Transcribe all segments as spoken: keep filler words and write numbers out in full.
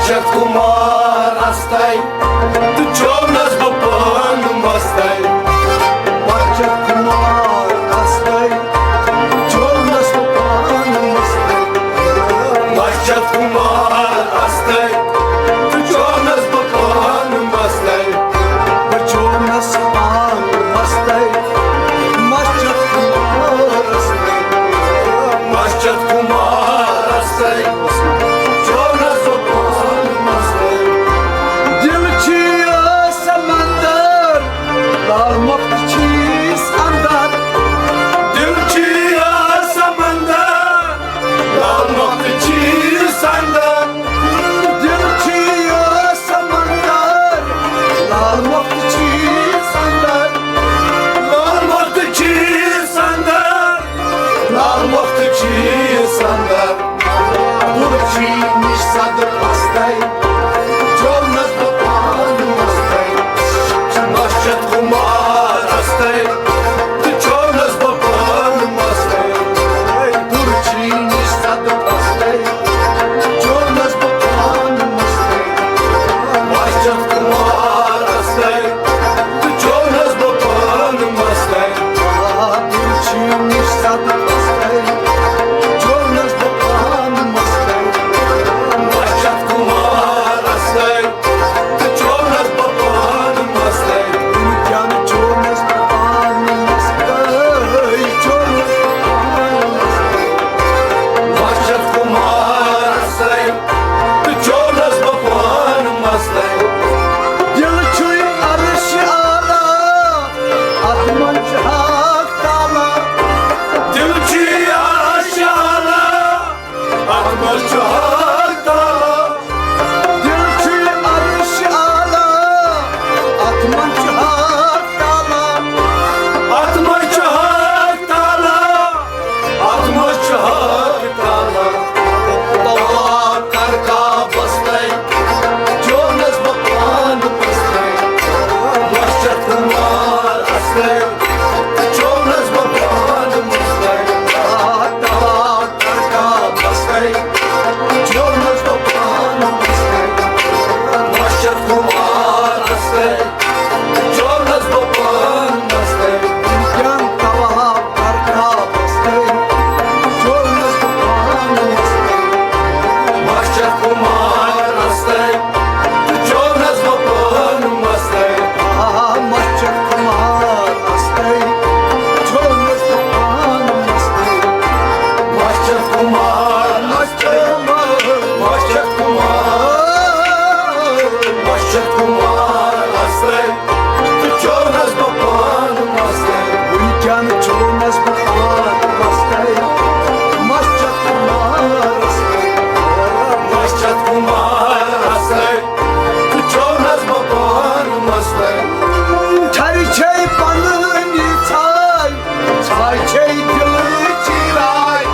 مچھد کمار استَے، تہٕ چوونس بہٕ پانہٕ مستَے۔ مچھد کمار استَے، چوونس بہٕ پانہٕ مستَے۔ مچھد کمار استَے، تہٕ چوونس بہٕ پانہٕ مستَے۔ بہٕ چوونس پانہٕ مستَے۔ مچھد کمار استَے، مچھد کمار استَے، چوونس بہٕ پانہٕ مستَے۔ دل چھی سمندر، لال مۄکھتہٕ چھِس اندر۔ دل چھی سمندر، لال مۄکھتہٕ چھِس اندر۔ دل چھی سمندر، لال مۄکھتہٕ چھِس اندر۔ لال مۄکھتہٕ چھِس اندر، لال مۄکھتہٕ چھِس اندر۔ تُلسی نِش صدر استَے، چوونس بہٕ پانہٕ مستَے۔ مچھد کمار استَے، تہٕ چوونس بہٕ پانہٕ مستَے۔ تُلسی نِش صدر استَے، چوونس بہٕ پانہٕ مستَے۔ مچھد کمار استَے، تہٕ چوونس بہٕ پانہٕ مستَے۔ آ، تُلسی نِش صدر استَے، چوونس بہٕ پانہٕ مستَے۔ مچھد کمار استَے، تہٕ چوونس بہٕ پانہٕ مستَے۔ وٕنکٮ۪ن چوونس بہٕ پانہٕ مستَے، چوونس بہٕ پانہٕ مستَے۔ مچھد کمار استَے، تہٕ چوونس بہٕ پانہٕ مستَے۔ دل چھُے عرش اعلیٰ، اتھ منٛز چھُ حق تعالیٰ۔ دل چھُے عرش اعلیٰ، اتھ منٛز چھُ حق تعالیٰ۔ دل چھُے عرش اعلیٰ، اتھ منٛز چھُ حق تعالیٰ۔ اتھ منٛز چھُ حق تعالیٰ، اتھ منٛز چھُ حق تعالیٰ۔ طواف کر کعبس تَے، چوونس بہٕ پانہٕ مستَے۔ مچھد کمار استَے، چوونس بہٕ پانہٕ مستَے۔ طواف کر کعبس تَے، چوونس بہٕ پانہٕ مستَے۔ مچھد کمار استَے، چوونس بہٕ پانہٕ مستَے۔ وٕنکٮ۪ن طواف کر کعبس تَے، چوونس بہٕ پانہٕ مستَے۔ مچھد کمار استَے، تہٕ چوونس بہٕ پانہٕ مستَے۔ آ، مچھد کمار استَے، چوونس بہٕ پانہٕ مستَے۔ مچھد کمار استَے، مچھد کمار، مچھد کمار استَے، تہٕ چوونس بہٕ پانہٕ مستَے۔ وٕنکٮ۪ن چوونس بہٕ پانہٕ مستَے۔ مچھد کمار استَے، مچھد کمار استَے، تہٕ چوونس بہٕ پانہٕ مستَے۔ ٹھرِ چھے پنٕنی ژھاے، ژھاے چھے دِلٕچی راے۔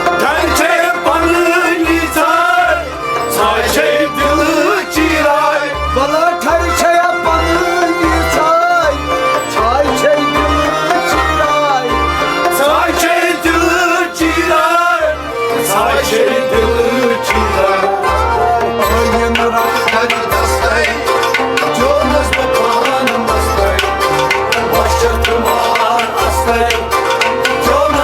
ٹھرِ چھے پنٕنی ژھاے، ژھاے چھے دِلٕچی راے۔ وَلہٕ ٹھرِ چھے پنٕنی ژھاے، ژھاے چھے دِلٕچی راے۔ ژھاے چھے دِلٕچی راے، ژھاے چھے دِلٕچی راے۔ ٲیٖن رَٹھ کَتہِ دَستَے، چوونَس بہٕ پانہٕ مَستَے۔ وَچھَتھ تہٕ مار اَستَے، چوونَس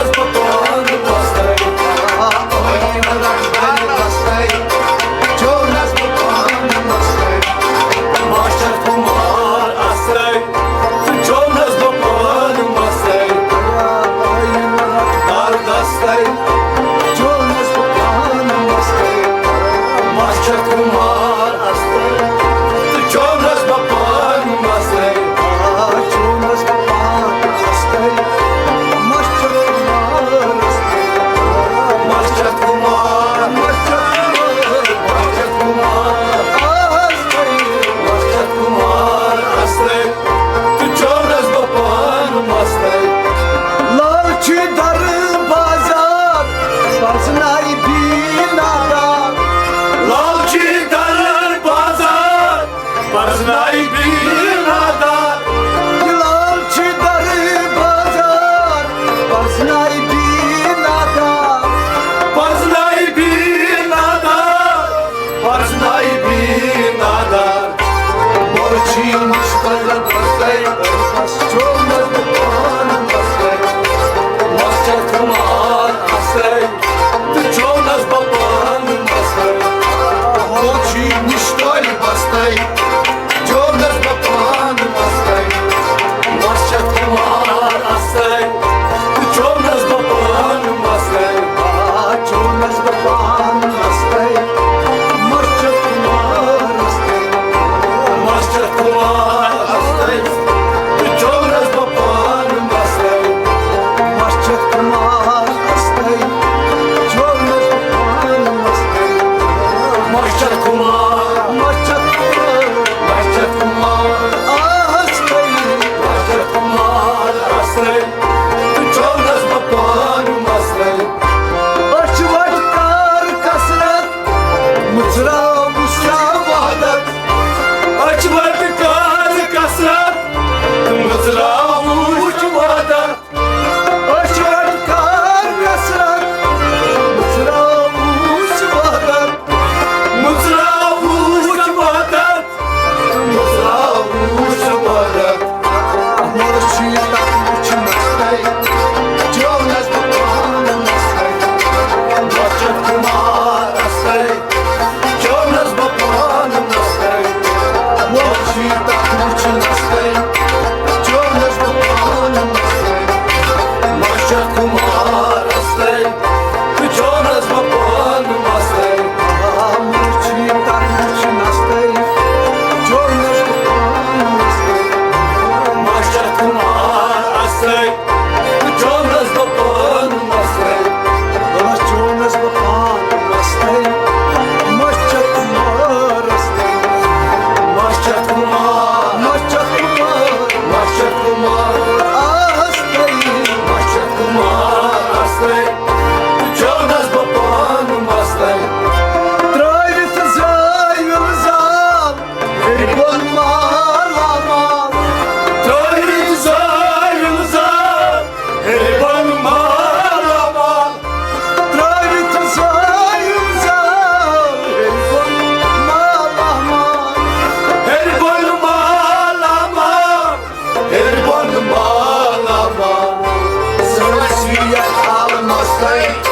Say